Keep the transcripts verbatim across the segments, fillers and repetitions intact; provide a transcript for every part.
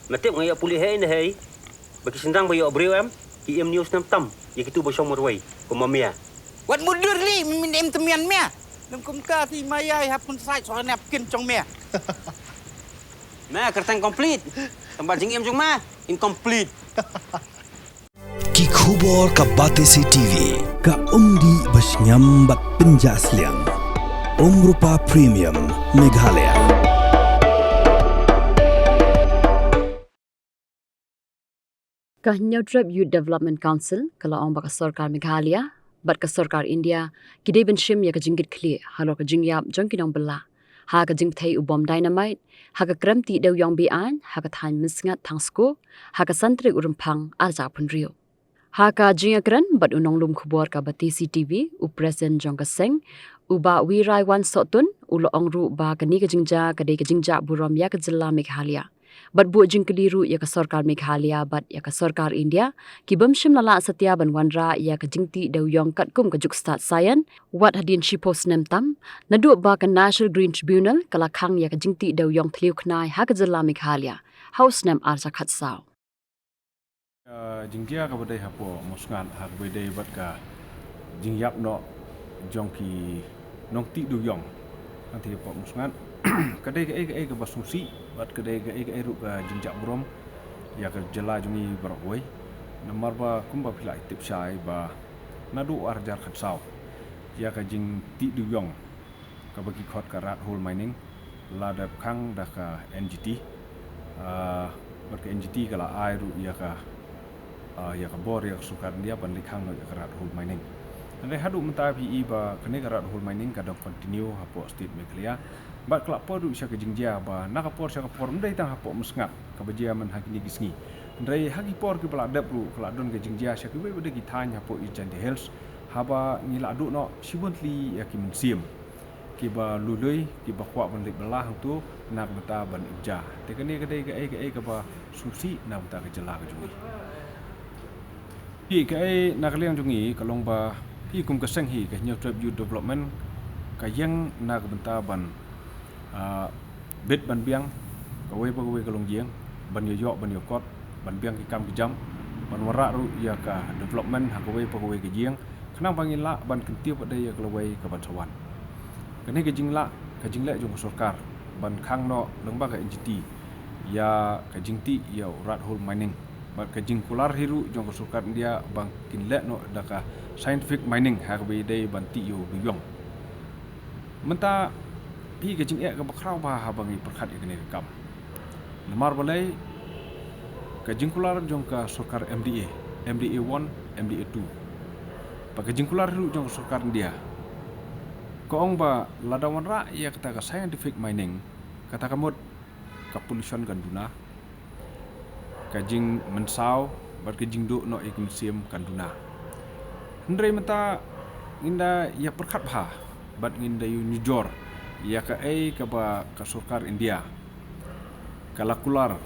Me tip nga ïoh pule hei ne hei. Ba ki shynrang ba ïoh briew em, ki im ne u snem tam ïa kitu ba shong marwei kum ma mia. Wat mutdur li, me im tymmen mia. Lem kumta ti ma ïai hap kun sait soh nep kin jong mia. Me kyrteng complete. Tang ba jingim jong me incomplete. Ki khubor ka Batesi T V. Ka umdih ba shngiam bad pynjah sliang. Umrupa Premium Meghalaya. Ka Hynñiewtrep Youth Development Council ka la ong ba ka sorkar Meghalaya bad ka sorkar India ki dei ban shim ïa ka jingkitkhlieh halor ka jingïap jong ki nongbylla ha ka jingpynthei u bom dynamite ha ka krem tih dewïong be-aiñ ha ka thaiñ Mynsngat Thangsku ha ka san tarik u Rymphang arhajar arphew hynriew. Ha ka jingïakren bad u nonglum khubor ka Batesi T V, u President jong ka seng, u Bah Wiraiwan Sohtun, u la ong ruh ba kane ka jingjia ka dei ka jingjah burom ïa ka jylla Meghalaya. Bad buh jingkylli ruh ïa ka sorkar Meghalaya bad ïa ka sorkar India ki bym shym la lah satia ban wanrah ïa ka jingtih dewïong katkum ka juk stad saian, wat hadien shiphew snem tam, naduh ba ka National Green Tribunal ka la khang ïa ka jingtih dewïong thliew khnai ha ka jylla Meghalaya ha u snem arhajar khatsaw. Ka jingjia kaba dei hapoh Musngat ha kaba dei bad ka jingïap noh jong ki nongtih dewïong. Hangtei hapoh Musngat ka dei kaei kaei kaba sngewsih bad ka dei kaei kaei ruh ka jingjah burom ïa ka jylla jong ngi baroh kawei. Namar ba kumba phi la tip shai ba naduh arhajar khatsaw ïa ka jingtih dewïong kaba ki khot ka rat hole mining la dep khang da ka N G T. Ah, bad ka N G T ka la ai ruh ïa ka, ah, ïa ka bor ïa ka sorkar India ban leit khang noh ïa ka rat hole mining. Hynrei haduh mynta phi i ba kane ka rat hole mining ka dang continue hapoh state Meghalaya. Bad ka la poi ruh sha ka jingjia ba na ka por sha ka por ym dei tang hapoh Musngat kaba jia man ha kine ki sngi. Hynrei ha ki por kiba la dep ruh ka la don ka jingjia sha kiwei pat de ki thaiñ hapoh East Jaintia Hills. Haba ngi la duh noh shibun tylli ïa ki mynsiem kiba lui lui kiba kwah ban leit bylla hangto na ka bynta ban im ja. Te kane ka dei kaei kaei kaba sngewsih na ka bynta ka jylla ka jong ngi. Phi kaei na ka liang jong ngi ka long ba phi kum ka seng hi ka Hynñiewtrep Youth Development ka ïeng na ka bynta ban, ah, bit ban biang kawei pa kawei ka longïing ban ïoh ïoh ban ïoh kot ban biang ki kam ki jam ban wanrah ruh ïa ka development ha kawei pa kawei ka ïing khnang ba ngin lah ban kyntiew pat de ïa ka lawei ka ban sa wan. Kane ka jinglah ka jingleh jong ka sorkar ban khang noh lyngba ka N G T ïa ka jingtih ïa u rat hole mining bad ka jingkular hi ruh jong ka sorkar India ba kin leh noh da ka scientific mining ha kaba ïadei ban tih ïa u dewïong. Mynta phi ka jingeh kaba khraw bha haba ngi pyrkhat ïa kane ka kam. Namar balei ka jingkular jong ka sorkar M D A, M D A one, M D A two. Bad ka jingkular ruh jong ka sorkar India ka ong ba lada wanrah ïa kata ka scientific mining, kata ka mut ka pollution kan duna, ka jingmynsaw bad ka jingduh noh ïa ki mynsiem kan duna. Hynrei mynta ngin da ïa pyrkhat bha bad ngin da ïa nujor ïa kaei kaba ka sorkar India ka la kular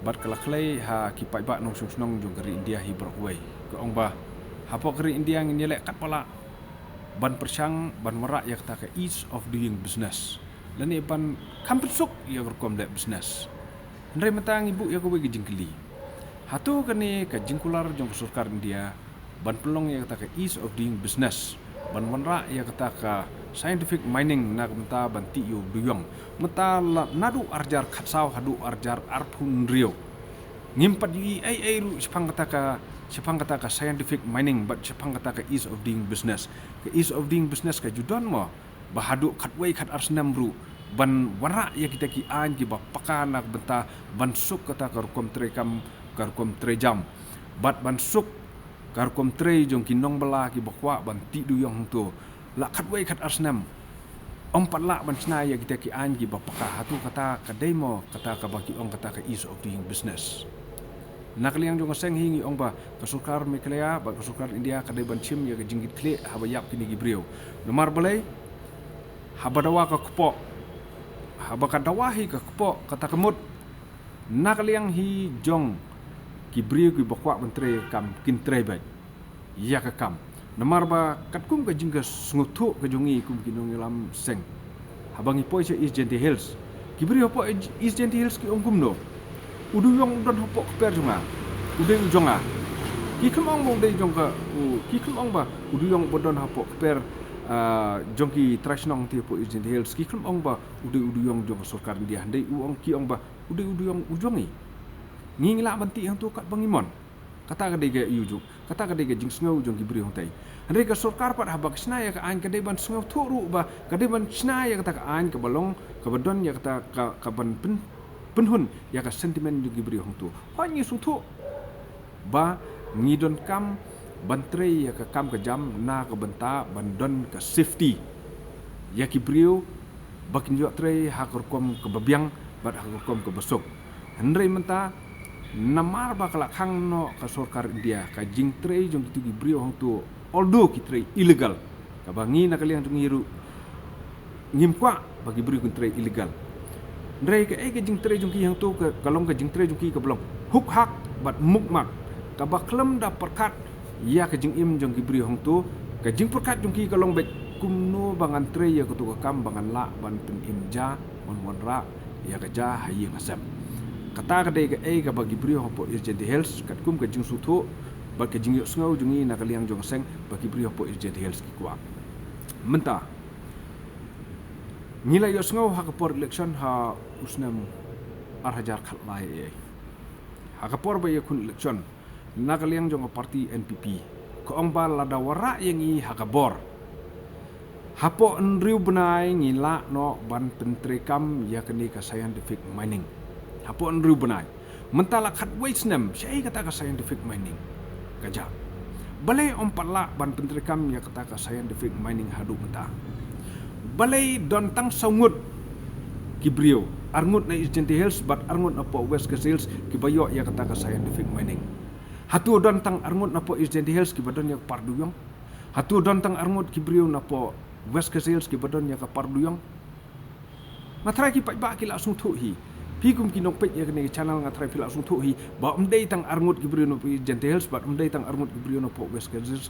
bad ka la khlei ha ki paidbah nongshong shnong jong ka ri India hi baroh kawei. Ka ong ba hapoh ka ri India ngin ïaleh katba lah ban pyrshang ban wanrah ïa kata ka ease of doing business lane ban kham pynsuk ïa ka rukom leh business. Hynrei mynta ngi buh ïa kawei ka jingkylli. Hato kane ka jingkular jong ka sorkar India ban pynlong ïa kata ka ease of doing business ban wanrah ïa kata ka scientific mining na ka bynta ban tih ïa u dewïong mynta la naduh arhajar khatsaw haduh arhajar arphew hynriew. Ngim pat ïohi ei ei ruh shaphang kata ka, shaphang kata ka scientific mining bad shaphang kata ka ease of doing business. Ka ease of doing business ka ju don mo ba haduh khatwei khatar snem ruh ban wanrah ïa kita ki aiñ kiba paka na ka bynta ban suk kata ka rukom trei kam, ka rukom trei jam bad ban suk ka rukom trei jong ki nongbylla kiba kwah ban tih dewïong hangto. La khatwei khatar snem ym pat lah ban shna ïa kita ki aiñ kiba paka. Hato kata ka dei mo kata kaba ki ong kata ka ease of doing business? Na ka liang jong ka seng hi ngi ong ba ka sorkar Meghalaya bad ka sorkar India ka dei ban shim ïa ka jingkitkhlieh haba ïap kine ki briew. Namar balei? Haba dawa ka kpoh, haba ka dawa hi ka kpoh, kata ka mut na ka liang hi jong ki briew kiba kwah ban trei kam kin trei beit ïa ka kam. Namar ba katkum ka jingka sngewthuh ka jong ngi kum ki nongïalam seng, haba ngi poi sha East Jaintia Hills, ki briew hapoh East Jaintia Hills ki ong kumno? U dewïong u don hapoh kper jong nga, u dei u jong nga. Ki khlem ong ba u dei jong ka, u, ki khlem ong ba u dewïong u ba don hapoh kper, ah, jong ki trai shnong te hapoh East Jaintia Hills, ki khlem ong ba u dei u dewïong jong ka sorkar India, hynrei u ong, ki ong ba u dei u dewïong u jong ngi. Ngi ngi lah ban tih hangto katba ngi mon. Kata ka dei ka ïujuk, kata ka dei ka jingsngew jong ki briew hangtei. Hynrei ka sorkar pat haba ka shna ïa ka aiñ ka dei ban sngewthuh ruh ba ka dei ban shna ïa kata ka aiñ kaba long, kaba don ïa kata ka, ka ban pyn, pynhun ïa ka sentiment jong ki briew hangto. Hooid ngi sngewthuh ba ngi donkam ban trei ïa ka kam ka jam na ka bynta ban don ka safety ïa ki briew ba kin ïoh trei ha ka rukom kaba biang bad ha ka rukom kaba suk. Hynrei mynta namar ba ka la khang noh ka sorkar India ka jingtrei jong kitu ki briew hangto, although ki trei illegal, kaba ngi na ka liang jong ngi ruh ngim kwah ba ki briew kin trei illegal. Hynrei kaei ka jingtrei jong ki hangto ka, ka long ka jingtrei jong ki kaba long hukhak bad mukmak, kaba khlem da pyrkhat ïa ka jingim jong ki briew hangto. Ka jingpyrkhat jong ki ka long beit kumno ba ngan trei ïa kato ka kam ba ngan lah ban pynim ja, ban wanrah ïa ka ja ha ïing ha sem. Kata ka dei kaei kaba ki briew hapoh East Jaintia Hills katkum ka jingsngewthuh bad ka jingïohsngew jong ngi na ka liang jong ka seng ba ki briew hapoh East Jaintia Hills ki kwah. Mynta ngi la ïohsngew ha ka por election ha u snem ar hajar khatlai, ha ka por ba ïakhun election, na ka liang jong ka party N P P ka ong ba lada wanrah ïa ngi ha ka bor, hapoh hynriew bnai ngi lah noh ban pyntreikam ïa kane ka scientific mining. Hapoh hynriew bnai. Mynta la khatwei snem shaei kata ka scientific mining ka jah. Balei ym pat lah ban pyntreikam ïa kata ka scientific mining haduh mynta? Balei don tang saw ngut ki briew, ar ngut na East Jaintia Hills bad ar ngut napoh West Khasi Hills kiba ïoh ïa kata ka scientific mining? Hato don tang ar ngut napoh East Jaintia Hills kiba don ïa ka par dewïong? Hato don tang ar ngut ki briew napoh West Khasi Hills kiba don ïa ka par dewïong? Nga tharai ki paidbah ki la sngewthuh hi. Phi kum ki nongpeit ïa kane ka channel, nga tharai phi la sngewthuh hi ba ym dei tang ar ngut ki briew napoh East Jaintia Hills bad ym dei tang ar ngut ki briew napoh West Khasi Hills,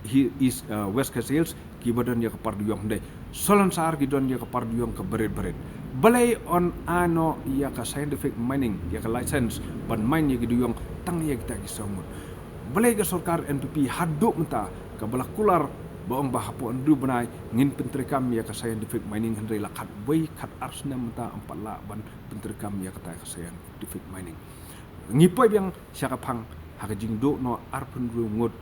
hi, East, uh, West Khasi Hills kiba don ïa ka par dewïong, hynrei salonsar ki don ïa ka par dewïong ka barit barit. Balei yn ai noh ïa ka scientific mining, ïa ka license ban mine ïa ki dewïong tang ïa kita ki saw ngut? Balei ka sorkar N P P haduh mynta kaba la kular ba ong ba hapoh hynriew bnai ngin pyntreikam ïa ka scientific mining, hynrei la khatwei khatar snem mynta ym pat lah ban pyntreikam ïa kata ka scientific mining? Ngi poi biang sha ka phang ha ka jingduh noh arphew hynriew ngut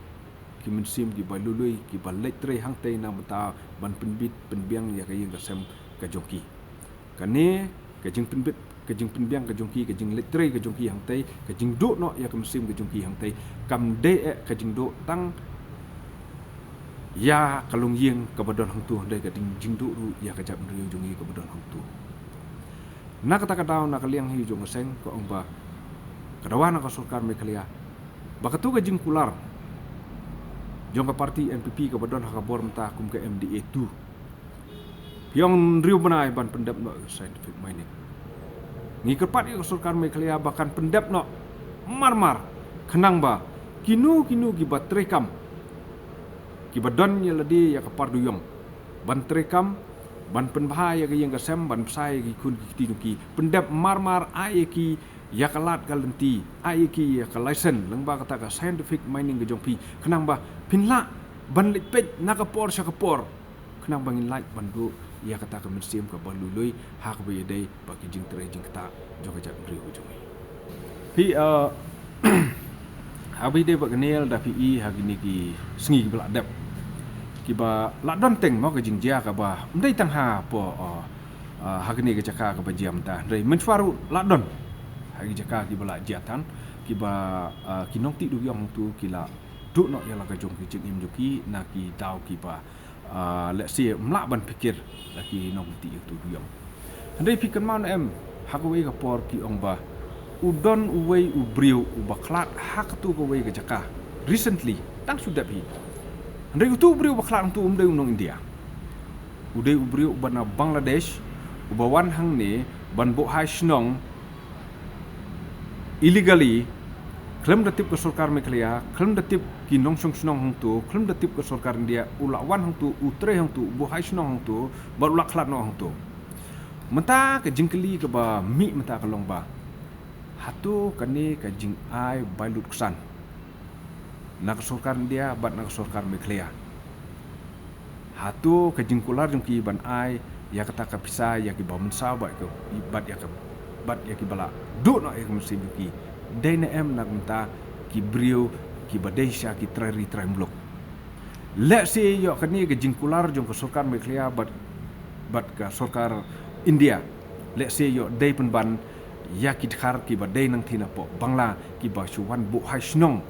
ki mynsiem kiba lui lui kiba leit trei hangtei na bynta ban pynbit pynbiang ïa ka ïing ka sem ka jong ki. Kane ka jingpynbit, ka jingpynbiang ka jong ki, ka jingleit trei ka jong ki hangtei, ka jingduh noh ïa ka mynsiem ka jong ki hangtei, kam dei eh ka jingduh tang ïa ka longïing kaba don hangto, hynrei ka dei jingduh ruh ïa ka jaitbynriew jong ngi kaba don hangto. Na kata ka daw, na ka liang hi jong ka seng, ka ong ba ka dawa na ka sorkar Meghalaya ba kato ka jingkular jong ka party N P P kaba don ha ka bor mynta kum ka M D A two, phi ong hynriew bnai ban pyndep noh ïa ka scientific mining. Ngi kyrpad ïa ka sorkar Meghalaya ba kan pyndep noh marmar, khnang ba kino kino kiba treikam, kiba don ïa lade ïa ka par dewïong ban treikam, ban pynbha ïa ka ïing ka sem, ban bsa ïa ki khun ki kti jong ki, pyndep marmar, ai ïa ki ïa ka lad ka lynti, ai ïa ki ïa ka license lyngba kata ka scientific mining ka jong phi, khnang ba phin lah ban leit peit na ka por sha ka por, khnang ba ngin lah ban duh ïa kata ka mynsiem kaba lui lui ha kaba ïadei bad ki jingtrei jingktah jong ka jaitbynriew ka jong ngi. Phi, uh, haba ïadei bad kane, lada phi i ha kine ki sngi kiba la dep, kiba la don teng mo ka jingjia kaba ym dei tang hapoh, uh, uh, ha kane ka jaka kaba jia mynta, hynrei mynshuwa ruh la don ha ki jaka kiba la jia than, kiba, uh, ki nongtih dewïong hangto ki la duh noh ïa la ka jong ki jingim jong ki na ki daw kiba, ah, let's say, ym lah ban pyrkhat la ki nongtih ïa utu u dewïong. Hynrei phi kynmaw ne em, ha kawei ka por ki ong ba u don uwei u briew uba khlad ha katu kawei ka jaka recently, tang shu dep hi. Hynrei utu u briew uba khlad hangtu um dei u nong India. U dei u briew uba na Bangladesh, uba wan hangne ban buh hai shnong illegally, khlem da tip ka sorkar Meghalaya, khlem da tip ki nongshong shnong hangtu, khlem da tip ka sorkar India, u la wan hangtu, u trei hangtu, u buh hai shnong hangtu, bad u la khlad noh hangtu. Mynta ka jingkylli kaba mih mynta ka long ba Hato kane ka jingai bai lut ksan na ka sorkar India bad na ka sorkar Meghalaya, hato ka jingkular jong ki ban ai ïa kata ka pisa ïa ki ba mynsaw bad ïa ki ba la duh noh ïa ka mynsiem jong ki, dei ne em na ka bynta ki briew ki ba dei sha ki trai ri trai muluk? Lehse ïoh kane ka jingkular jong ka sorkar Meghalaya bad ka sorkar India, lehse ïoh dei pynban ïa ki dkhar ki ba dei nangthie napoh Bangla ki ba shu wan buh hai shnong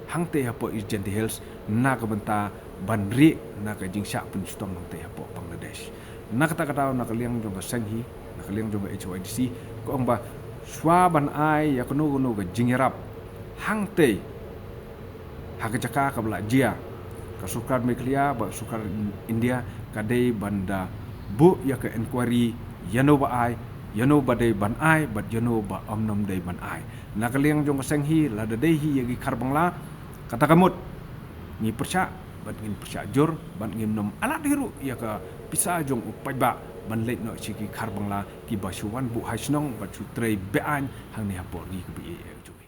hangtei hapoh East Jaintia Hills na ka bynta ban rieh na ka jingshah pynshitom hangtei hapoh Bangladesh. Na kata ka daw, na ka liang jong ka seng hi, na ka liang jong ka H Y D C, ka ong ba shuwa ban ai ïa kano kano ka jingïarap hangtei ha ka jaka ka ba la jia, ka sorkar Meghalaya bad sorkar India ka dei ban da buh ïa ka inquiry ïa no ba ai, ïa no ba dei ban ai bad ïa no ba ym nym dei ban ai. Na ka liang jong ka seng hi, lada dei hi ïa ki khar Bangla, kata ka mut ngi pyrshah bad ngin pyrshah jur bad ngim nym alat hi ruh ïa ka pisa jong u paidbah ban leit noh sha ki khar Bangla ki ba shu wan buh hai shnong bad shu trei be-aiñ hangne hapoh ri ka ba ïeit jong ngi.